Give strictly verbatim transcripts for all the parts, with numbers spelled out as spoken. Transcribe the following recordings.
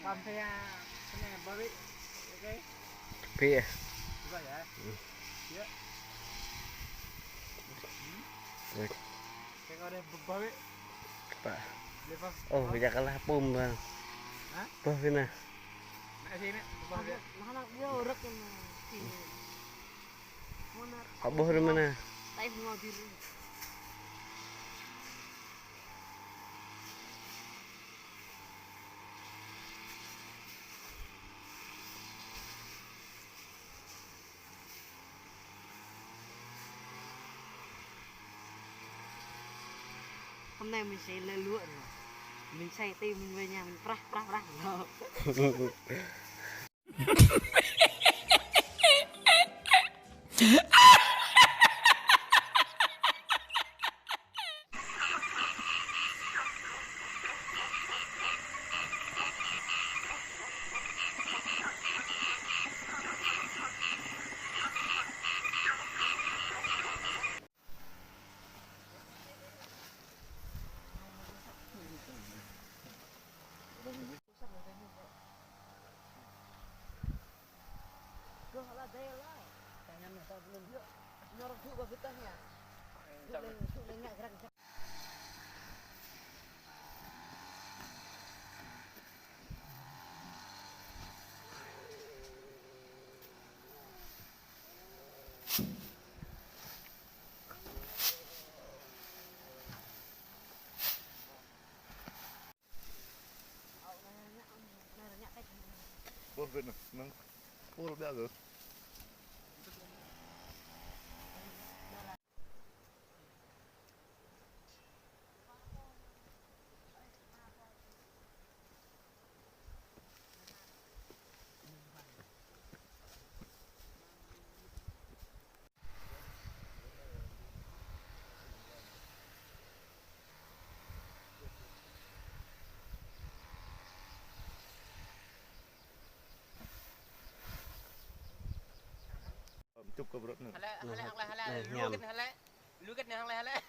Pam saya, sana babi. Oke. Tapi ya. Coba ya. Hmm. Ya. Baik. Saya kalau ada babi. Pak. Boleh, Pak. Oh, ya kalah pum, Bang. Hah? Bah, sini. Nak sini, babi. Nah, anak dia orang yang sini. Mana? Kau boh di mana? Tapi mau diri. Hôm nay mình sẽ lội lụa rồi. Mình xay tim mình về nhà mình prah, prah, prah. Ơ, Việt Nam, nắng. Ơ, bây giờ. Chụp cái bớt nữa. Hale, hale, hale, hale. Lu kit hale. Lu kit hale, hale.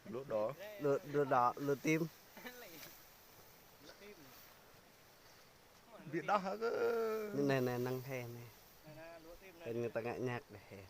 Lu đó. Lu, lu đó, lu tim. Lu tim. Bị đau hả cơ? Nè, nè, năng he nè. Nè, nè, lu tim nè. Tên người ta ngại nhạc để he.